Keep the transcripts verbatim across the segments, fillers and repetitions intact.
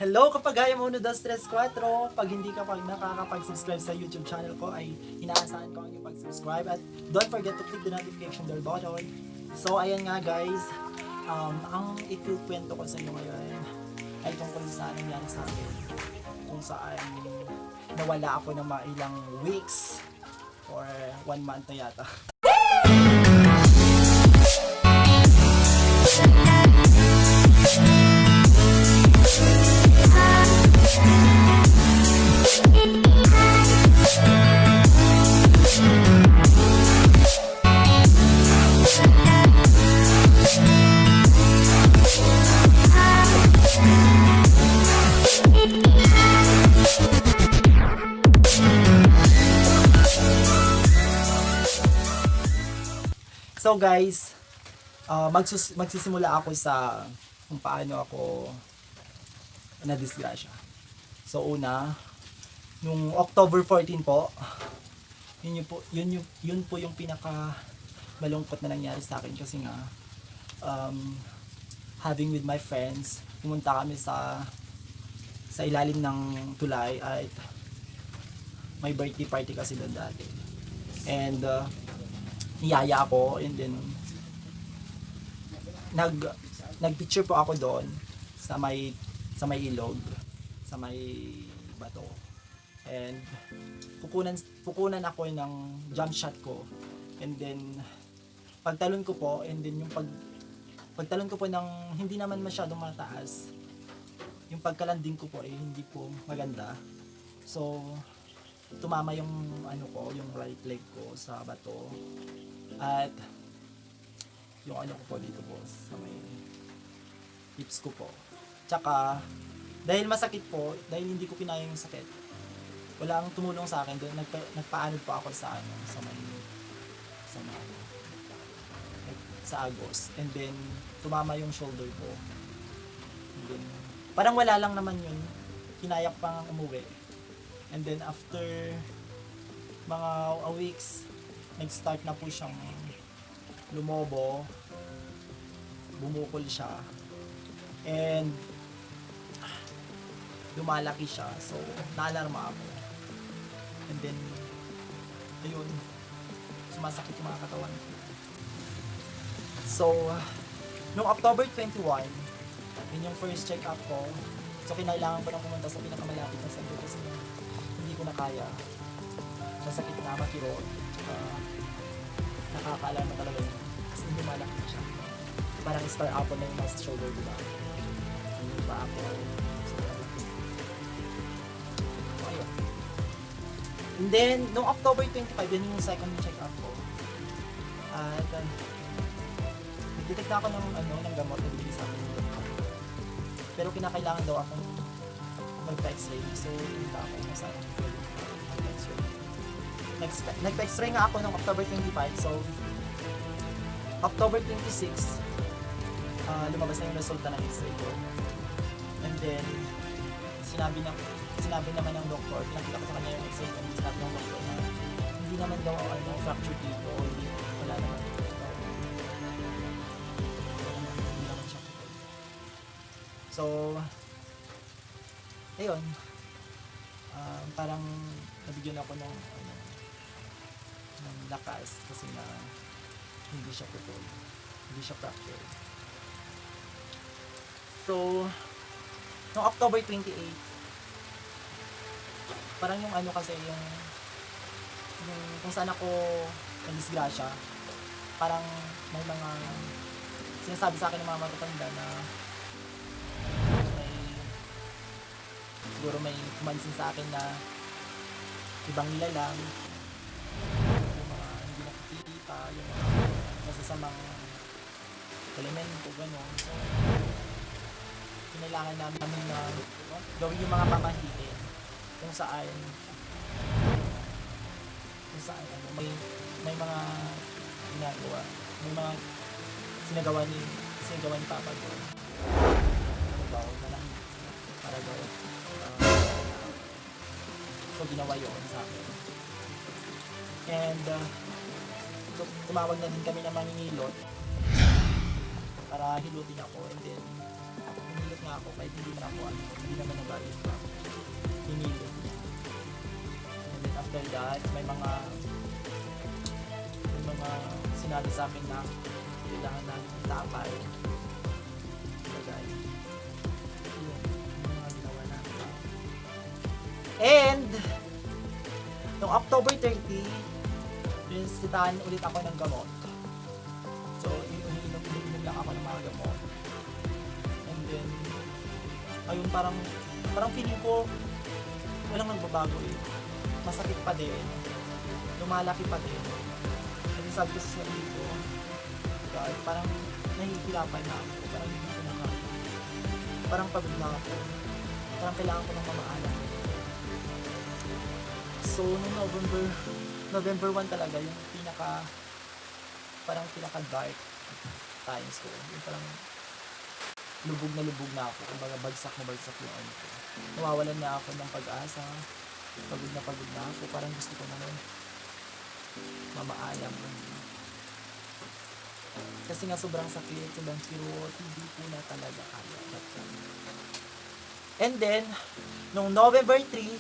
Hello, kapagayam uno, dos, tres, kuatro. Pag hindi ka pa nakakapag-subscribe sa YouTube channel ko, ay inaasahan ko ang iyong pag-subscribe. At don't forget to click the notification bell button. So, ayan nga guys, um, ang ikukwento ko sa inyo ngayon ay tungkol sa nangyari sa akin. Kung saan nawala ako ng mga ilang weeks or one month na yata. So guys, ah, magsus- magsisimula ako sa kung paano ako nadisgrasya. So una, nung October fourteen po, yun yung po, yun yung, yun po yung pinaka malungkot na nangyari sa akin kasi nga, um, having with my friends, pumunta kami sa sa ilalim ng tulay at may birthday party kasi doon dati. And uh, niyaya ako and then nag nagpicture po ako doon sa may sa may ilog, sa may bato. And kukunan kukunan ako ng jump shot ko. And then pagtalon ko po, and then yung pag pagtalon ko po ng hindi naman masyadong mataas, yung pagkalanding ko po ay hindi po maganda. So tumama yung ano ko, yung right leg ko sa bato. At yung ano ko po dito po sa may hips ko po. Tsaka dahil masakit po, dahil hindi ko kinaya yung sakit, wala ang tumulong sa akin. Doon nagpa, nagpaanod po ako sa ano, sa may sa may sa agos. And then tumama yung shoulder ko. And then parang wala lang naman yun. Kinaya ko pang umuwi. And then after mga a weeks, nag-start na po siyang lumobo, bumukol siya, and lumalaki siya. So naalarma ako. And then ayun, sumasakit yung mga katawan ko. So nung October twenty-one, yun yung first check-up ko. So kinailangan ko na pumunta sa pinakamalapit na center kasi hindi ko na kaya. Masakit na, makiro, tsaka nakakaalarma talaga yun. Kasi lumalaki siya. Parang star apple na yung nasa shoulder, di ba? Yung paa ko, so, ayun. And then nung October twenty-five, yun yung second check-up ko. At uh, nagtitake na ako ng, ano, ng gamot na binigay sa akin ng doktor. Pero kinakailangan daw akong magpa-x-ray. So pumunta ako kung saan pwede magpa-x-ray. Nag- nagpa-x-ray nga ako noong October twenty-five. So October twenty-six, ah, lumabas na yung resulta ng x-ray ko. And then sinabi ng sinabi naman ng doktor, pinakita ko sa kanya yung x-ray ko, sinabi ng doktor na hindi naman daw, ano, fracture dito, hindi, wala naman. Wala naman, hindi naman siya. So ayun, ah, parang nabigyan ako ng, ano, ng lakas kasi nga hindi siya putol, hindi siya fracture. So nung October twenty-eight, parang yung, ano, kasi yung yung kung saan ako nadisgrasya, parang may mga sinasabi sa akin ng mga matatanda na may, siguro may umansin sa akin na ibang nilalang, yung mga hindi nakikita, yung mga masasamang elemento, gano'n. So kinailangan namin na gawin yung mga pamahiin kung saan, kung saan, ano, may, may mga ginagawa, may mga sinagawa ni, sinagawa ni Papa doon. Ano ba, manahimik sila para daw, ah, so ginawa yun sa akin. And uh, tu- tumawag na din kami ng maningilot para hilutin ako. And then Nilot nga ako kahit hindi man ako, ano, hindi naman nagalit pa. Nilot. And then after that, may mga, may mga sinabi sa amin na kailangan namin itapay. Bagay. Yun, yung mga ginawa namin. And, noong October thirty, binisitahan ulit ako ng gamot. So, ininom-inom lang ako ng mga gamot. And then, ayun, parang, parang feeling ko, walang nagbabago eh. Masakit pa din. Lumalaki pa din. And sabi ko sa sarili ko, "God, parang nahihirapan na ako. Parang hindi ko na kaya. Parang pagod na ako. Parang kailangan ko ng mamaalam." So, noong November, November one talaga yung pinaka, parang pinaka dark times ko. Yung parang lubog na lubog na ako. Kumbaga, bagsak na bagsak yung ano ko. Nawawalan na ako ng pag-asa. Pagod na pagod na ako. Parang gusto ko na lang mamaalam. Kasi nga sobrang sakit, sobrang kirot, hindi ko na talaga kaya that time. And then, nung November three,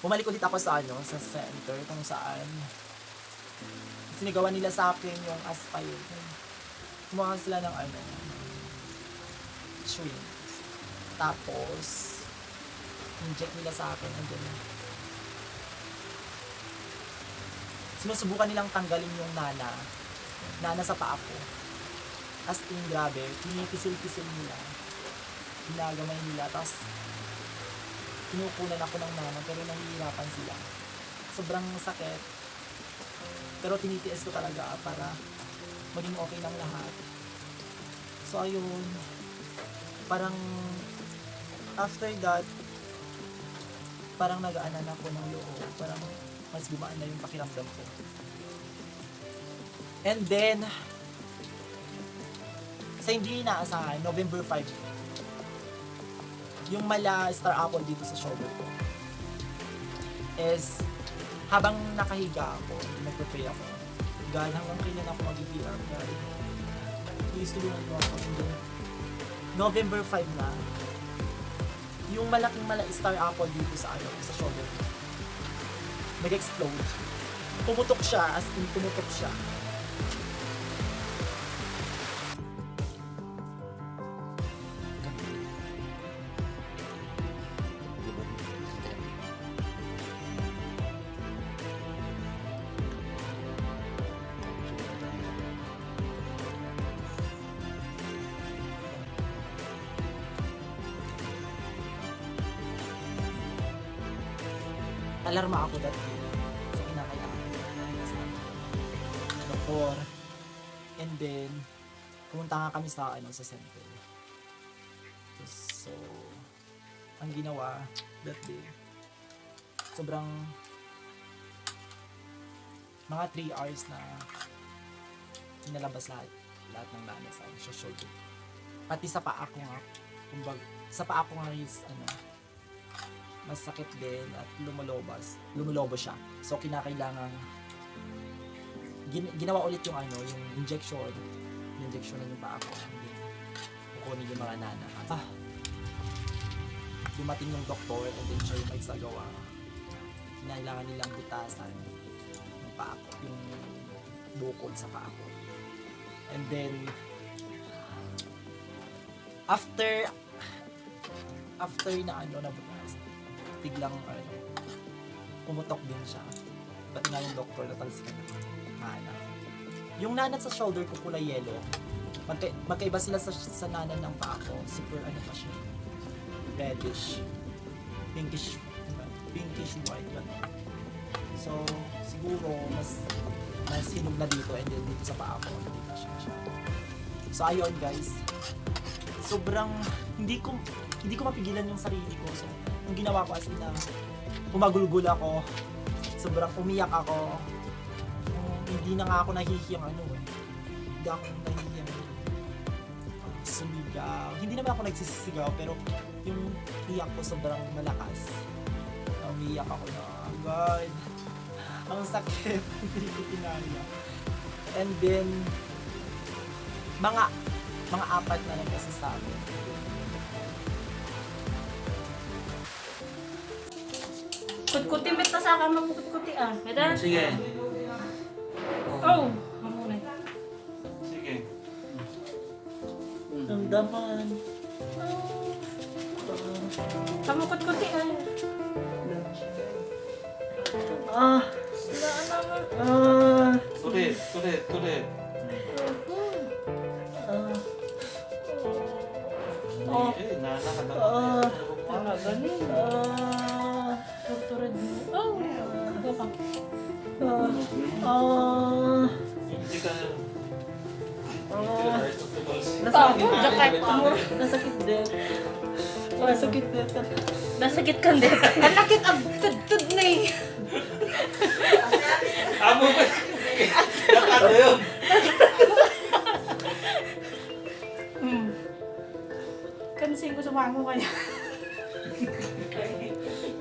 bumalik ulit ako sa ano, sa center kung saan sinigawan nila sa akin yung aspirine. Kumuha sila ng ano, syringe. Tapos, inject nila sa akin and then sinusubukan nilang tanggalin yung nana, nana sa paa ko. As in, grabe, pinipisil-pisil nila. Ginagamay nila, tas kinukunan ako ng nana, pero nahihirapan sila. Sobrang sakit. Pero tinitiis ko talaga para maging okay lang lahat. So, ayun. Parang, after that, parang nagaanan ako ng loob. Parang mas gumaan na yung pakiramdam ko. And then, sa hindi inaasahan, November five, yung mala star apple dito sa shoulder ko is habang nakahiga ako, nagpe-pray ako, "God, hanggang kailan ako mag-give up, God? Please, tulungan mo ako." And then, November five na, yung malaking mala star apple dito sa ano, sa shoulder ko, nag-explode. Pumutok siya, as in, pumutok siya. Alarma ako that day. So, kinakailangan ko ng doktor. And then, pumunta nga kami sa, ano, sa center. So, ang ginawa that day, sobrang mga three hours na pinalabas lahat, lahat ng nana sa, sa shoulder ko. Pati sa paa ko nga, kumbaga, sa paa ko nga is, ano, masakit din at lumulobas, lumulobo siya. So, kinakailangan gin-, ginawa ulit yung ano, yung injection. Injection ng paa ko. Kukunin yung mga nana. Ah, dumating yung doktor and then siya yung nagsagawa. Kinailangan nilang butasan yung paa ko, yung bukol sa paa ko. And then, after, after na ano, nabutas, biglang, ano, pumutok din siya. Pati nga yung doktor, natalsikan na. Maana. Yung nanat sa shoulder ko, kulay yellow. Magka-, magkaiba sila sa, sa nanat ng paa ko. Super, ano pa siya, reddish. Pinkish, pinkish white ba? So, siguro, mas, mas hinog na dito and then dito sa paa ko, hindi pa siya siya. So, ayun, guys. Sobrang, hindi ko, hindi ko mapigilan yung sarili ko. So, yung ginawa ko, as in, ah, umagulgul ako. Sobrang umiyak ako. Yung hindi na nga ako nahihiyang ano eh. Hindi ako nahihiyang sumigaw. Hindi naman ako nagsisisigaw, pero yung iyak ko sobrang malakas. Umiyak ako na, "God, ang sakit." Hindi ko kinaya. And then, mga Mga apat na nagkasasabi. Kutkuti, met ta saka mapukutkuti, ah. Meta? Sige. Oh, mamunay. Sige. Damdaman. Pamukutkuti, ah. Ah. Ah. Tulit, tulit, tulit. Ah. Oh. Eh, nana ka na. Ah. Talaga ni. Ah. Tortured mo. Oh, ano ka? Ah. Ah. Hindi ka, hindi ka Ah. Nasa-, Tapos, jacket mo. Nasakit din. Nasakit din. Nasakit ka din. Ang sakit, ang tudtud na eh. Amo ba? Nakatayo. Hmm. Kansing ko sumamo kaya.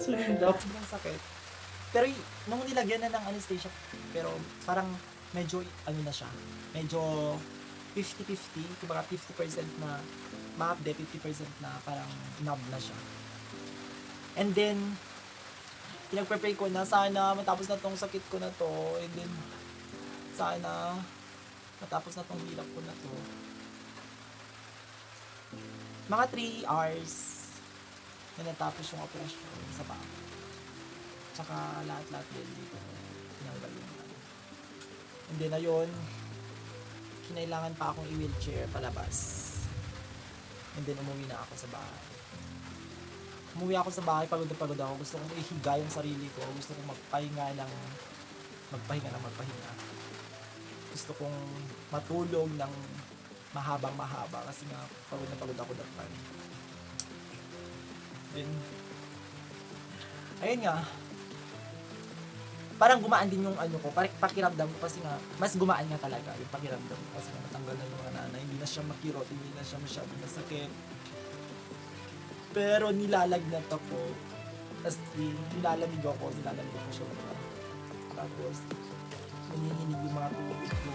Sumindap. Ang sakit. Pero y-, nung nilagyan na ng anesthesia, pero parang medyo, ano na siya, medyo fifty fifty, kumbaga fifty percent na maapde, fifty percent na parang numb na siya. And then, pinagpe-pray ko na sana matapos na tong sakit ko na 'to, and then sana matapos na tong hirap ko na 'to. Mga three hours na natapos yung operasyon sa bahay. Tsaka lahat-lahat din dito, tinanggal yung ano. And then, ayun, kinailangan pa akong i-wheelchair palabas. And then, umuwi na ako sa bahay. Umuwi ako sa bahay, pagod na pagod ako. Gusto kong ihiga yung sarili ko. Gusto kong magpahinga ng, magpahinga ng magpahinga. Gusto kong matulog ng mahabang mahaba kasi nga pagod na pagod ako that time. Then, ayun nga, parang gumaan din yung ano ko, pare-, pakiramdam ko kasi nga, mas gumaan nga talaga yung pakiramdam ko kasi nga natanggal na yung mga nana, hindi na siya makirot, hindi na siya masyadong masakit. Pero nilalagnat ako. As in, nilalamig ako, nilalamig ako sobra. Tapos, nanginginig yung mga tuhod ko.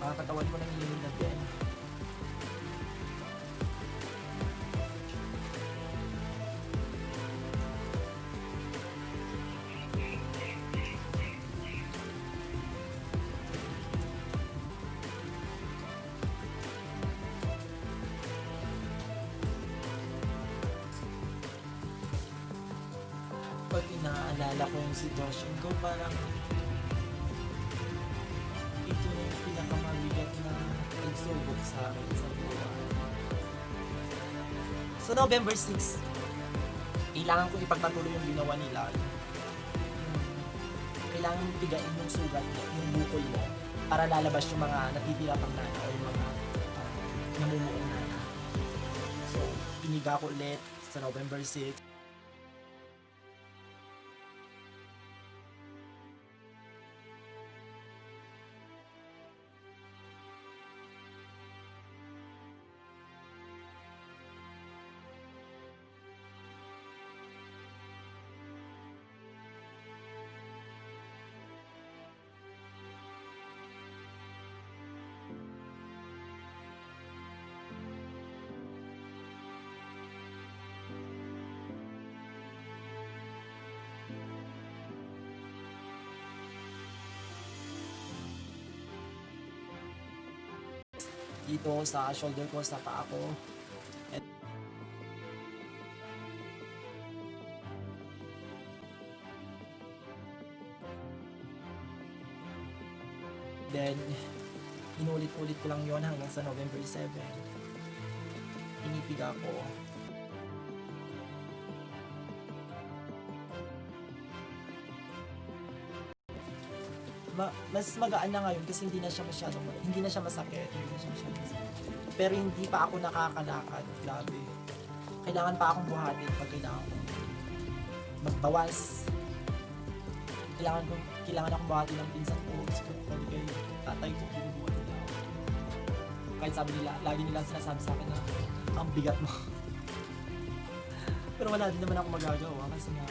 Mga katawan ko nanginginig na din. Pag inaalala ko yung sitwasyon ko, parang ito na yung pinakamabigat na pagsubok sa akin sa buhay. So, November six, kailangan kong ipagpatuloy yung ginawa nila. Kailangan pigain yung sugat mo, yung bukol mo, para lalabas yung mga natitira pang nana o yung mga, ah, namumuong nana. So, iniga ko ulit sa November six. Dito sa shoulder ko, sa paa ko. And then, inulit-ulit ko lang yon hanggang sa November seven. Inipiga ko. Ma-, mas magaan na ngayon kasi hindi na siya masyadong, hindi na siya masakit, hindi na siya masyadong masakit. Pero hindi pa ako nakakalakad, grabe. Kailangan pa akong buhatin pag kailangan ko magbawas. Kailangan ko, kailangan akong buhatin ng pinsan ko, o di kay tatay ko, binubuhat nila ako. Kahit sabi nila, lagi nilang sinasabi sa akin na, "Ang bigat mo." Pero wala din naman ako magagawa kasi nga,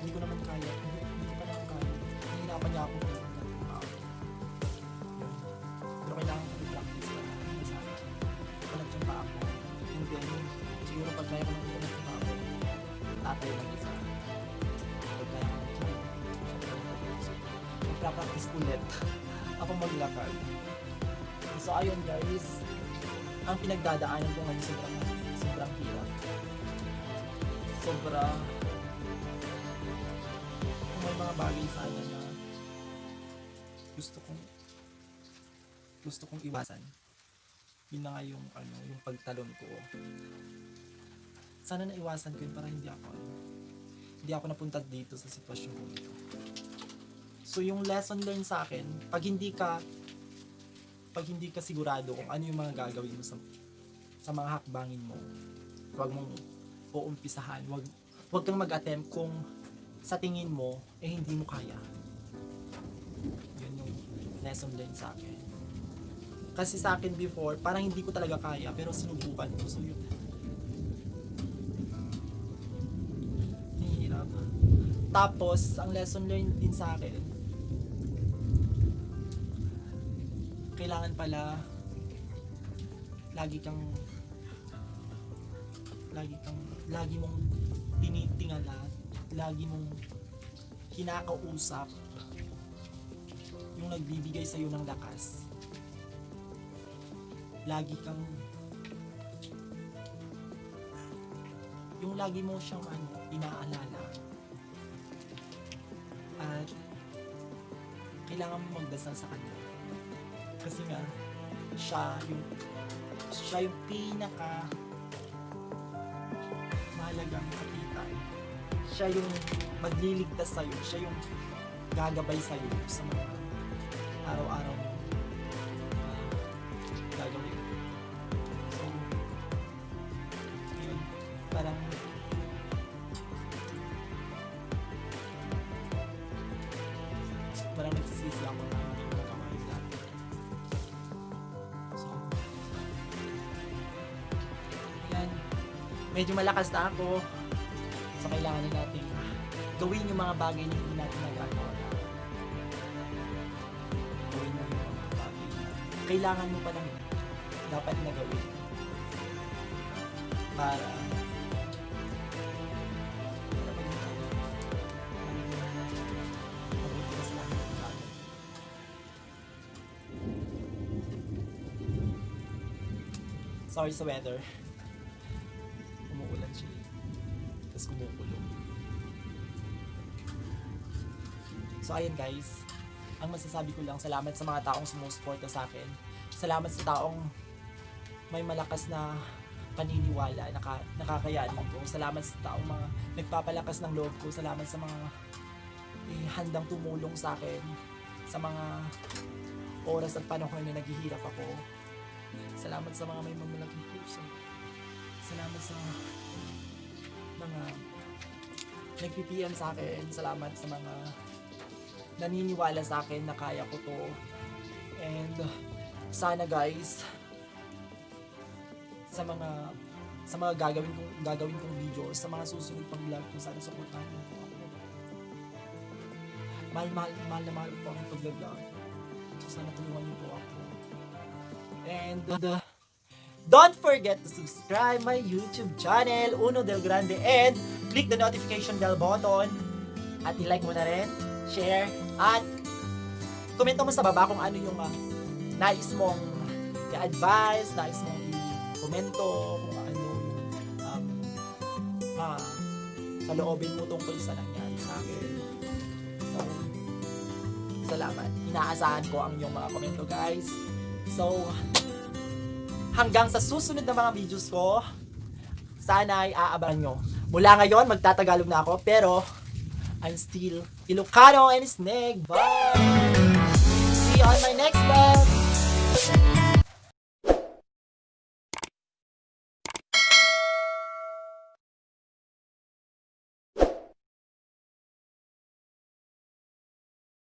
hindi ko naman kaya. Hindi, hindi ko pa naman kaya. Nahihirapan niya akong iwan. Yun. Pero Kaya ko nang iwan ang trabaho. Tatay lang isa. Kaya ko nang iwan. Magpa-practice ulit. Ako maglakad. So, ayun, guys. Ang pinagdadaanan ko ngayon, sobrang, sobrang hirap. Sobra. Kung may mga bagay sana na gusto kong, gusto kong iwasan, yun na nga yung, ano, yung pagtalon ko. Sana naiwasan ko yun para hindi ako, ano, hindi ako napunta dito sa sitwasyon ko ito. So, yung lesson learned sa akin, pag hindi ka, pag hindi ka sigurado kung ano yung mga gagawin mo sa, sa mga hakbangin mo, huwag mong uumpisahan, huwag, huwag kang mag-attempt kung sa tingin mo, eh, hindi mo kaya. Yun yung lesson learned sa akin. Kasi sa akin before, parang hindi ko talaga kaya, pero sinubukan ko. So, yun. Nahihirapan. Tapos, ang lesson learned din sa akin, kailangan pala lagi kang, lagi kang, lagi mong tinitingala, lagi mong kinakausap yung nagbibigay sa'yo ng lakas. Lagi kang, yung lagi mo siyang, ano, inaalala. At kailangan mo magdasal sa kanya. Kasi nga, siya yung, siya yung pinaka mahalagang kapitan. Siya yung magliligtas sa'yo. Siya yung gagabay sa'yo sa mga araw-araw mo, ah, gagawin. So, yun. Parang, parang nagsisisi ako na hindi ko nagkamali dati. So, yan. Medyo malakas na ako. So, kailangan na natin gawin yung mga bagay na hindi natin nagagawa. Gawin mo yung mga bagay na kailangan mo pa lang dapat na gawin. Para, para maging, maging mabuti ka sa lahat ng bagay. Sorry sa weather. Umuulan siya. Tapos kumukulong. So, ayun, guys. Ang masasabi ko lang, salamat sa mga taong sumusuporta sa akin. Salamat sa taong may malakas na paniniwala, naka-, nakakayanin ko. Salamat sa taong mga nagpapalakas ng loob ko. Salamat sa mga, eh, handang tumulong sa akin sa mga oras at panahon na naghihirap ako. Salamat sa mga may mamalaking puso. Salamat sa mga nagpi-P M sa akin. Salamat sa mga naniniwala sa akin na kaya ko 'to. And sana, guys, sa mga, sa mga gagawin kong, gagawin kong video, sa mga susunod pang vlog ko, sana suportahan niyo po ako. Mahal, mahal, mahal na mahal ko po ang pagbablog. So, sana tulungan niyo po ako. And, uh, don't forget to subscribe my YouTube channel, Uno Del Grande, and click the notification bell button. At i-like mo na rin, share, at komento mo sa baba kung ano yung, ah, nais mong i-advise, nais mong i-komento, kung ano yung, um, ah, saloobin mo tungkol sa nangyari sa akin. So, salamat. Inaasahan ko ang inyong mga komento, guys. So, hanggang sa susunod na mga videos ko, sana ay aabangan nyo. Mula ngayon, magtatagalog na ako, pero I'm still Ilocano and Snake. Bye! See you on my next vlog!